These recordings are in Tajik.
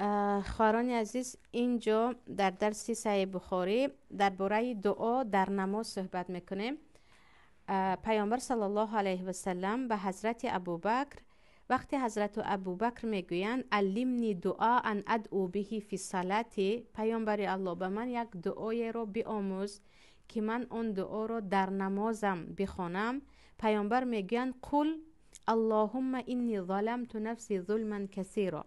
Хоҳарони азиз, инҷо дар дарси Саҳеҳи Бухорӣ дар бораи дуо дар намоз суҳбат мекунем. Паёмбар саллаллоҳу алайҳи васаллам ба ҳазрати Абубакр, вақте ҳазрату Абубакр мегӯянд: «Аллимни дуоан адъу биҳи фи салати», паёмбари Аллоҳ, ба ман як дуоеро биомӯз, ки ман он дуоро дар намозам бихонам. Паёмбар мегӯянд: «Қул аллоҳумма инни заламту нафси зулман касира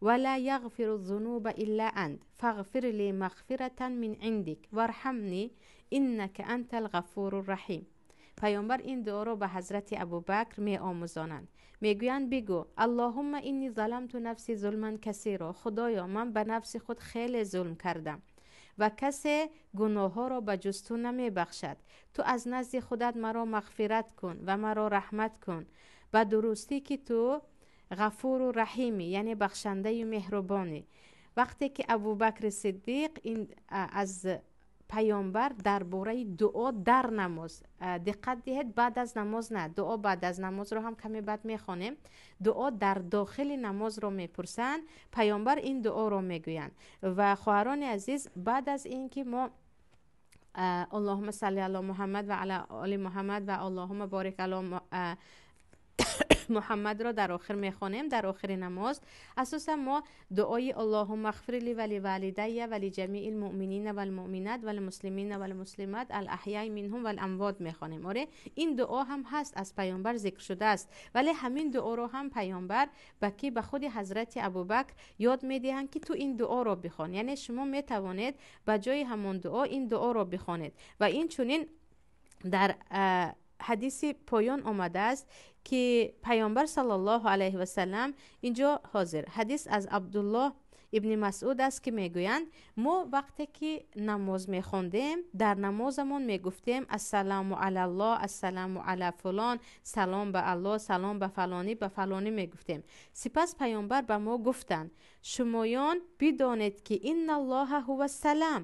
ولا يغفر الذنوب إلا أنت فاغفر لي مغفرة من عندك وارحمني إنك أنت الغفور الرحيم». Паёмбар ин дуоро ба ҳазрати Абубакр меомӯзонанд. Мегӯянд: бигӯ: «Аллоҳумма инни заламту нафси зулман касиро», худоё, ман ба нафси худ хеле зулм кардам ва касе гуноҳҳоро ба ҷуз ту намебахшад, ту аз назди худат маро мағфират кун ва маро раҳмат кун, ба дурустӣ ки ту ғафуру раҳимӣ, яъне бахшандаю меҳрубонӣ. Вақте ки Абубакри Сиддиқ ин аз паёмбар дар бораи дуо дар намоз, диққат диҳед, баъд аз намоз на, дуо баъд аз намозро ҳам каме баъд мехонем, дуо дар дохили намозро мепурсанд, паёмбар ин дуоро мегӯянд. Ва хоҳарони азиз, баъд аз ин ки мо «Аллоҳума салли ало Муҳаммад ва ала оли Муҳаммад» ва «Аллоҳума борик ало Муҳаммадро» дар охир мехонем, дар охири намоз асосан мо дуои «Аллоҳумма ғфирли ва ливалидайя ва лиҷамиил муъминина валмуъминат валмуслимина валмуслимат алаҳяи минҳум валамвот мехонем. Оре, ин дуо ҳам ҳаст, аз паёмбар зикр шудааст, вале ҳамин дуоро ҳам паёмбар ба ки, ба худи ҳазрати Абубакр ёд медиҳанд, ки ту ин дуоро бихон. Яъне шумо метавонед ба ҷои ҳамон дуо ин дуоро бихонед. Ва инчунин дар ҳадиси поён омадааст, ки паёмбар саллаллоҳу алайҳи васаллам, инҷо ҳозир ҳадис аз Абдуллоҳ ибни Масъуд аст, ки мегӯянд: мо вақте ки намоз мехондем, дар намозамон мегуфтем: «Ассаламу алаллоҳ, ассаламу ала фулон», салом ба Аллоҳ, салом ба фалонӣ, ба фалонӣ мегуфтем. Сипас паёмбар ба мо гуфтанд: «Шумоён бидонед, ки инналлоҳа ҳува салам,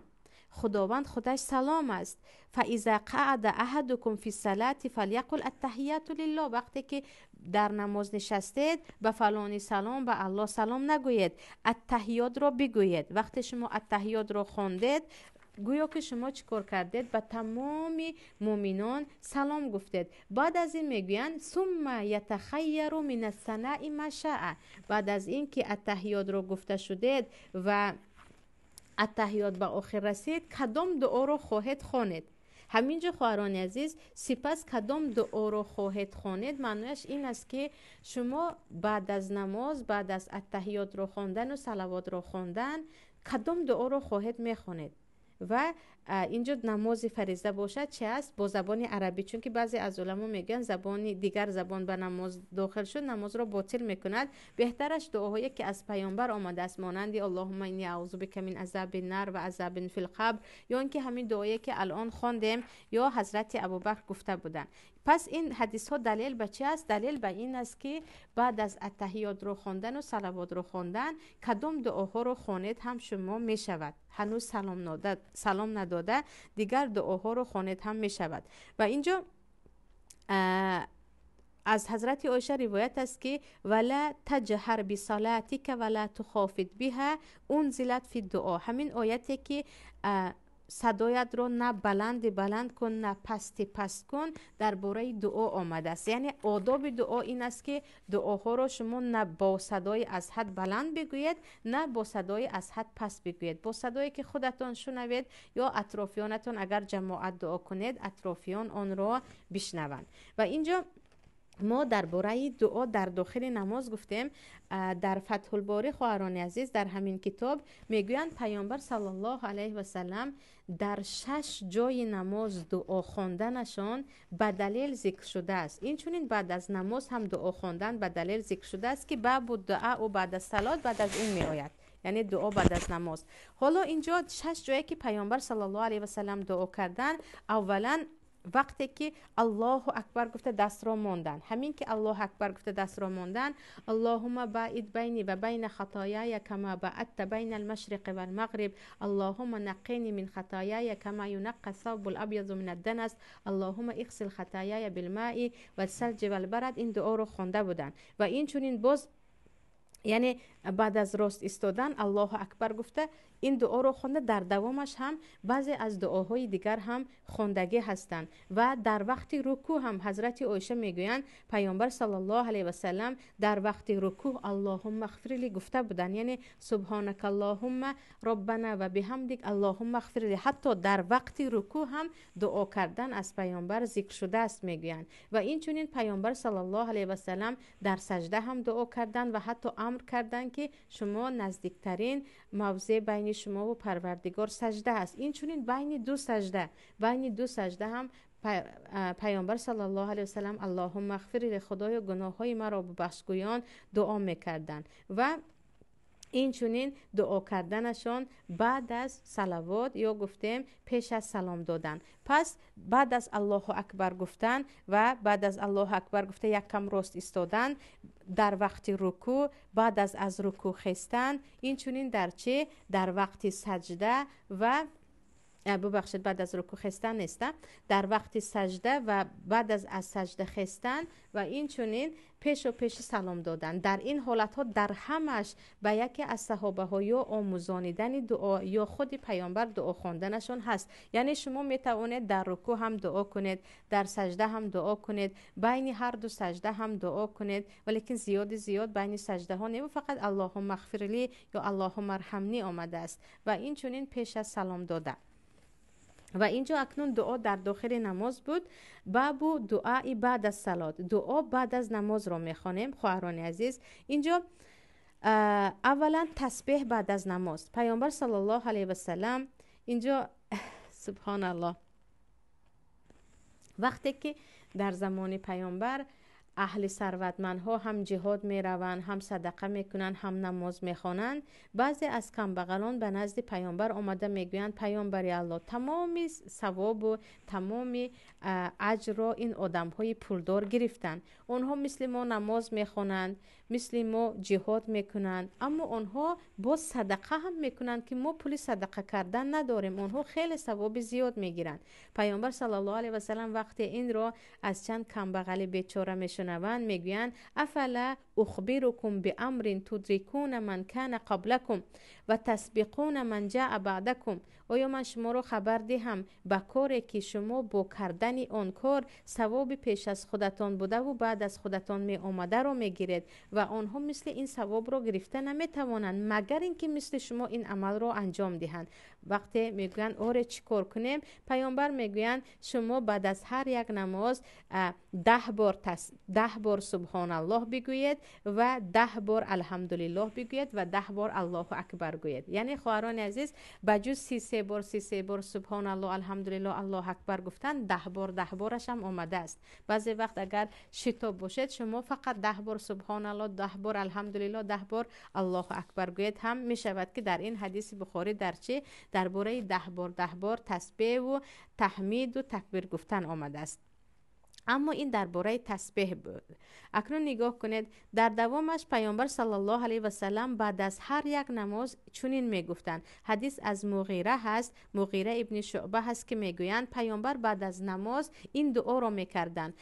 худованд худаш салом аст. Фаиза қаъда аҳадукум фи салати фаляқул аттаҳияту лиллоҳ», вақте ки дар намоз нишастед, ба фалони салом, ба Аллоҳ салом нагӯед, аттаҳиётро бигӯед. Вақте шумо аттаҳиётро хондед, гӯё ки шумо чӣ кор кардед? Ба тамоми муъминон салом гуфтед. Баъд аз ин мегӯянд: «Сумма ятахайяру мин ассанаи ма шаа», баъд аз ин ки аттаҳиётро гуфта шудед ва аттаҳиёт ба охир расид, кадом дуоро хоҳед, хонед. Ҳамин ҷо, хоҳарони азиз, сипас кадом дуоро хоҳед, хонед, маънояш ин аст, ки шумо баъд аз намоз, баъд аз аттаҳиётро хондану салавотро хондан, кадом дуоро хоҳед, мехонед. Ва инҷо намози фариза бошад, чи аст? Бо забони арабӣ, чунки баъзе аз уламо мегӯянд, забони дигар забон ба намоз дохил шуд, намозро ботил мекунад. Беҳтараш дуоҳое ки аз паёмбар омадааст, монанди «Аллоҳума инни аузу бика мин азаби нар ва азабин фил қабр», ё ин ки ҳамин дуое ки алон хондем ё ҳазрати Абубакр гуфта буданд. Пас ин ҳадисҳо далел ба чи аст? Далел ба ин аст, ки баъд аз аттаҳиётро хондану салавотро хондан кадом дуоҳоро хонед ҳам шумо мешавад, ҳанӯз салом надода дигар дуоҳоро хонед ҳам мешавад. Ва инҷо аз ҳазрати Оиша ривоят аст, ки «Вала таҷҳар бисалатика вала тухофит биҳа унзилат фи дуо», ҳамин ояте ки садоятро на баланди баланд кун, на пасти паст кун, дар бораи дуо омадааст. Яъне одоби дуо ин аст, ки дуоҳоро шумо на бо садои аз ҳад баланд бигӯед, на бо садои аз ҳад паст бигӯед, бо садое ки худатон шунавед ё атрофиёнатон, агар ҷамоат дуо кунед, атрофиён онро бишнаванд. Ва инҷо мо дар бораи дуо дар дохили намоз гуфтем. Дар Фатҳулборӣ, хоҳарони азиз, дар ҳамин китоб мегӯянд, паёмбар саллаллоҳу алайҳи васаллам дар шаш ҷои намоз дуо хонданашон ба далел зикр шудааст. Инчунин баъд аз намоз ҳам дуо хондан ба далел зикр шудааст, ки бабу дуау баъда салот баъд аз ин меояд, яъне дуо баъд аз намоз. Ҳоло инҷо шаш ҷое ки паёмбар саллаллоҳу алайҳи васаллам дуо кардан: аввалан, вақте ки «Аллоҳу акбар» гуфта дастро мондан. Ҳамин ки «Аллоҳу акбар» гуфта дастро мондан, «Аллоҳума баид байни ва байна хатояя кама баадта байна алмашриқи валмағриб, аллоҳума наққини мин хатояя кама юнаққа савбул абязу мин адданас, аллоҳума иғсил хатояя билмаи вассалҷи валбарад», ин дуоро хонда буданд. Ва инчунин боз, яъне Баъд аз рост истодан Аллоҳу акбар гуфта ин дуоро хонда, дар давомаш ҳам баъзе аз дуоҳои дигар ҳам хондагӣ ҳастанд. Ва дар вақти рукӯъ ҳам ҳазрати Оиша мегӯянд, Паёмбар саллаллоҳу алайҳи васаллам дар вақти рукӯъ Аллоҳумма ғфирли гуфта буданд, яъне субҳонакаллоҳумма роббана ва биҳамдик Аллоҳумма ғфирли. Ҳатто дар вақти рукӯъ ҳам дуо кардан аз Паёмбар зикр шудааст, мегӯянд. Ва инчунин Паёмбар саллаллоҳу алайҳи васаллам дар саҷда ҳам дуо карданд ва ҳатто амр карданд, ки шумо наздиктарин мавзеъ байни шумо ва Парвардигор саҷда аст. Инчунин байни ду саҷда ҳам Паёмбар саллаллоҳу алайҳи васаллам Аллоҳумма ғфирли, Худоё, гуноҳҳои маро бубахш гӯён дуо мекарданд. Ва инчунин дуо карданашон баъд аз салавот ё гуфтем пеш аз салом додан. Пас баъд аз Аллоҳу акбар гуфтан ва баъд аз Аллоҳу акбар гуфта як кам рост истодан, дар вақти рукӯъ, баъд аз рукӯъ хестан, инчунин дар чӣ, дар вақти саҷда ва, бубахшед, баъд аз рукӯъ хестан неста, дар вақти саҷда ва баъд аз саҷда хестан ва инчунин пешу пеши салом додан. Дар ин ҳолатҳо дар ҳамаш ба яке аз саҳобаҳо ё омӯзонидани дуо ё худи Паёмбар дуо хонданашон ҳаст. Яъне шумо метавонед дар рукӯъ ҳам дуо кунед, дар саҷда ҳам дуо кунед, байни ҳар ду саҷда ҳам дуо кунед, валекин зиёди зиёд байни саҷдаҳо не, фақат Аллоҳумма ғфирли ё Аллоҳумма арҳамни омадааст. Ва инчунин пеш аз салом дода. Ва инҷо акнун дуо дар дохили намоз буд. Бабу дуаи баъд аз салот, дуо баъд аз намозро мехонем, хоҳарони азиз. Инҷо аввалан тасбеҳ баъд аз намоз. Паёмбар саллаллоҳу алайҳи васалам инҷо, субҳоналлоҳ, вақте ки дар замони Паёмбар аҳли сарватмандҳо ҳам ҷиҳод мераванд, ҳам садақа мекунанд, ҳам намоз мехонанд, баъзе аз камбағалон ба назди Паёмбар омада мегӯянд: «Паёмбари Аллоҳ, тамоми савобу тамоми аҷрро ин одамҳои пулдор гирифтанд. Онҳо мисли мо намоз мехонанд, мисли мо ҷиҳод мекунанд, аммо онҳо боз садақа ҳам мекунанд, ки мо пули садақа кардан надорем. Онҳо хеле савоби зиёд мегиранд». Паёмбар саллаллоҳу алайҳи васалам вақте инро аз чанд камбағали бечора мешунаванд, мегӯянд: «أفلا أخبركم بأمر تدركون من كان قبلكم وتسبقون من جاء بعدكم؟ Оё ман шуморо хабар диҳам ба коре, ки шумо бо кардани он кор савоби пеш аз худатон будаву баъд аз худатон меомадаро мегиред ва онҳо мисли ин савобро гирифта наметавонанд, магар ин ки мисли шумо ин амалро анҷом диҳанд?» Вақте мегӯянд: «Оре, чӣ кор кунем?» Паёмбар мегӯянд: «Шумо баъд аз ҳар як намоз 10 бор субҳоналлоҳ бигӯед ва 10 бор алҳамдулиллоҳ бигӯед ва 10 бор Аллоҳу акбар гӯед». Яъне, хоҳарони азиз, ба ҷуз 33 бор, 33 бор субҳоналлоҳ, алҳамдулиллоҳ, Аллоҳу акбар гуфтан, 10 бор, 10 бораш ҳам омадааст. Баъзе вақт агар шитоб бошед, шумо фақат 10 бор субҳоналлоҳ, 10 бор алҳамдулиллоҳ, 10 бор Аллоҳу акбар гӯед ҳам мешавад, ки дар ин ҳадиси Бухорӣ дар чӣ, дар бораи 10 бор, 10 бор тасбеҳу таҳмиду такбир гуфтан омадааст. Аммо ин дар бораи тасбеҳ буд. Акнун нигоҳ кунед, дар давомаш Паёмбар саллаллоҳу алайҳи васалам баъд аз ҳар як намоз чунин мегуфтанд. Ҳадис аз Муғира ҳаст, Муғира ибни Шуъба ҳаст, ки мегӯянд, Паёмбар баъд аз намоз ин дуоро мекарданд,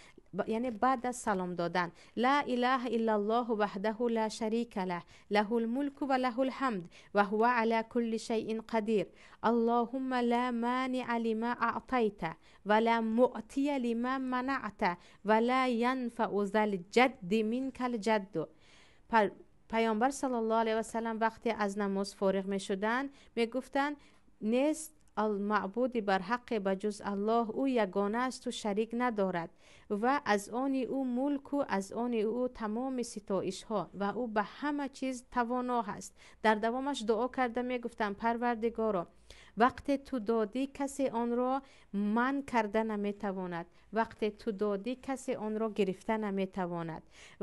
яъне баъд аз салом додан: «لا إله إلا الله وحده لا شريك له، له الملك وله الحمد وهو على كل شيء قدير، اللهم لا مانع لما أعطيت ولا معطي لما منعت ولا ينفع ذا الجد منك الجد». Паёмбар саллаллоҳу алайҳи васалам вақте аз намоз фориғ мешуданд, мегуфтанд: «Нест маъбуди барҳаққе ба ҷуз Аллоҳ, ӯ ягона асту шарик надорад ва аз они ӯ мулку аз они ӯ тамоми ситоишҳо ва ӯ ба ҳама чиз тавоно ҳаст». Дар давомаш дуо карда мегуфтанд: «Парвардигоро, вақте ту додӣ, касе онро манъ карда наметавонад, вақте ту додӣ, касе онро гирифта наметавонад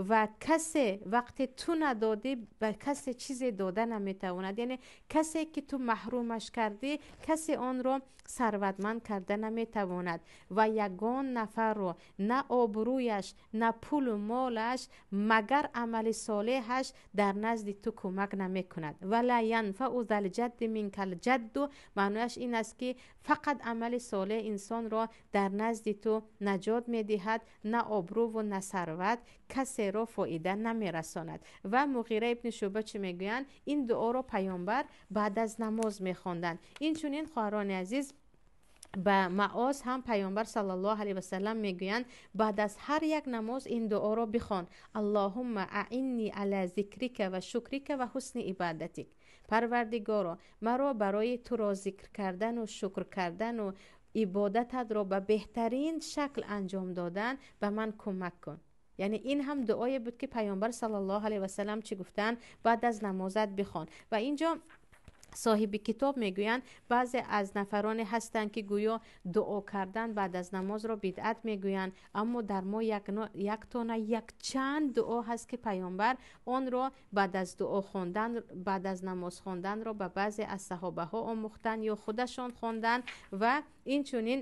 ва касе вақте ту надодӣ, ба касе чизе дода наметавонад. Яъне касе ки ту маҳрумаш кардӣ, касе онро сарватманд карда наметавонад ва ягон нафарро на обрӯяш, на пулу молаш, магар амали солеҳаш дар назди ту кӯмак намекунад». ولا ينفع ذا الجد منك الجد, маънояш ин аст, ки фақат амали солеҳ инсонро дар назди ту наҷот медиҳад, на обрӯву на сарват касеро фоида намерасонад. Ва Муғира ибни Шӯъба чӣ мегӯянд? Ин дуоро паёмбар баъд аз намоз мехонданд. Инчунин, хоҳарони азиз, ба Маоз ҳам паёмбар саллаллоҳу алайҳи васаллам мегӯянд: баъд аз ҳар як намоз ин дуоро бихон: Аллоҳумма аинни ала зикрика ва шукрика ва ҳусни ибадатик. Парвардигоро, маро барои туро зикр кардану шукр кардану ибодататро ба беҳтарин шакл анҷом додан ба ман кӯмак кун. Яъне ин ҳам дуое буд, ки паёмбар саллаллоҳу алайҳи васаллам чӣ гуфтанд? Баъд аз намозат бихон. Ва инҷо соҳиби китоб мегӯянд, баъзе аз нафароне ҳастанд, ки гӯё дуо кардан баъд аз намозро бидъат мегӯянд, аммо дар мо яктона якчанд дуо ҳаст, ки паёмбар онро баъд аз дуо хондан, баъд аз намоз хонданро ба баъзе аз саҳобаҳо омӯхтанд ё худашон хонданд. Ва инчунин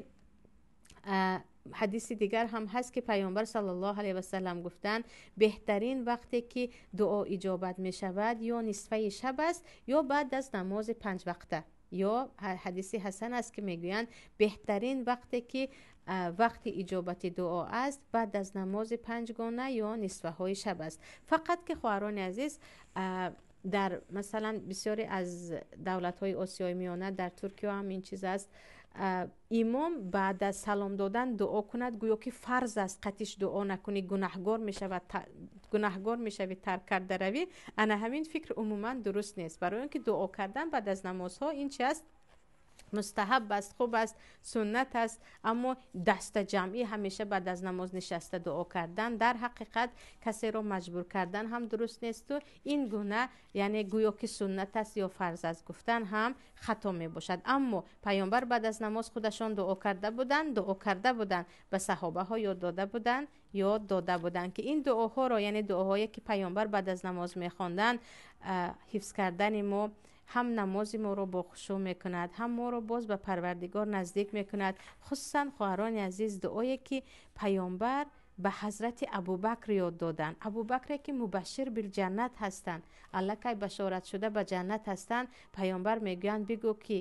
ҳадиси дигар ҳам ҳаст, ки паёмбар саллаллоҳу алайҳи васаллам гуфтанд: беҳтарин вақте ки дуо иҷобат мешавад, ё нисфаи шаб аст, ё баъд аз намози панҷвақта. Ё ҳадиси ҳасан аст, ки мегӯянд, беҳтарин вақте ки вақти иҷобати дуо аст, баъд аз намози панҷгона ё нисфаҳои шаб аст. Фақат ки, хоҳарони азиз, дар масалан бисёре аз давлатҳои Осиёи Миёна, дар Туркиё ҳам ин чиз аст, имом баъд аз салом додан дуо кунад, гӯё ки фарз аст, қатиш дуо накунӣ, гунаҳгор мешавад, гунаҳгор мешавӣ, тарк карда равӣ. Ана ҳамин фикр умуман дуруст нест, барои он ки дуо кардан баъд аз намозҳо ин чи аст? Мустаҳаб аст, хуб аст, суннат аст. Аммо дастаҷамъӣ ҳамеша баъд аз намоз нишаста дуо кардан, дар ҳақиқат касеро маҷбур кардан ҳам дуруст несту ин гуна, яъне гӯё ки суннат аст ё фарз аст гуфтан ҳам хато мебошад. Аммо паёмбар баъд аз намоз худашон дуо карда буданд, дуо карда буданд, ба саҳобаҳо ёд дода буданд, ёд дода буданд, ки ин дуоҳоро, яъне дуоҳое ки паёмбар баъд аз намоз мехонданд, ҳифз кардани мо ҳам намози моро бохушӯъ мекунад, ҳам моро боз ба Парвардигор наздик мекунад. Хусусан, хоҳарони азиз, дуое ки паёмбар ба ҳазрати Абубакр ёд доданд, Абубакре ки мубашшир билҷаннат ҳастанд, аллакай башоратшуда ба ҷаннат ҳастанд, паёмбар мегӯянд: бигӯ ки,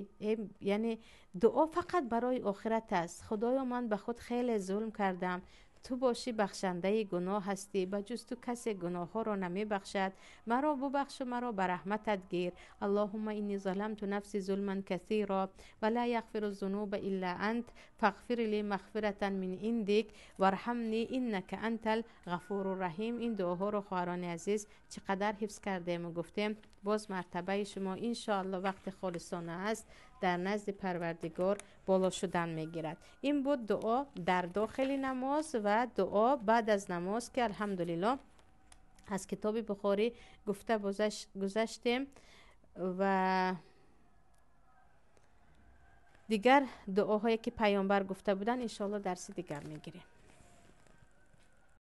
яъне дуо фақат барои охират аст, Худоё, ман ба худ хеле зулм кардам, ту бошӣ бахшандаи гуноҳ ҳастӣ, ба ҷуз ту касе гуноҳҳоро намебахшад, маро бубахшу маро ба раҳматат гир. Аллоҳумма инни заламту нафси зулман касира ва ла яғфиру зунуба илла ант фағфир ли мағфиратан мин индик варҳамни иннака антал ғафуру раҳим. Ин дуоҳоро, хоҳарони азиз, чӣ қадар ҳифз кардему гуфтем, боз мартабаи шумо, иншоалло, вақти холисона аст, дар назди Парвардигор боло шудан мегирад. Ин буд дуо дар дохили намоз ва дуо баъд аз намоз, ки алҳамдулилло аз китоби Бухорӣ гуфта гузаштем. Ва дигар дуоҳое ки паёмбар гуфта буданд, иншоалло, дарси дигар мегирем.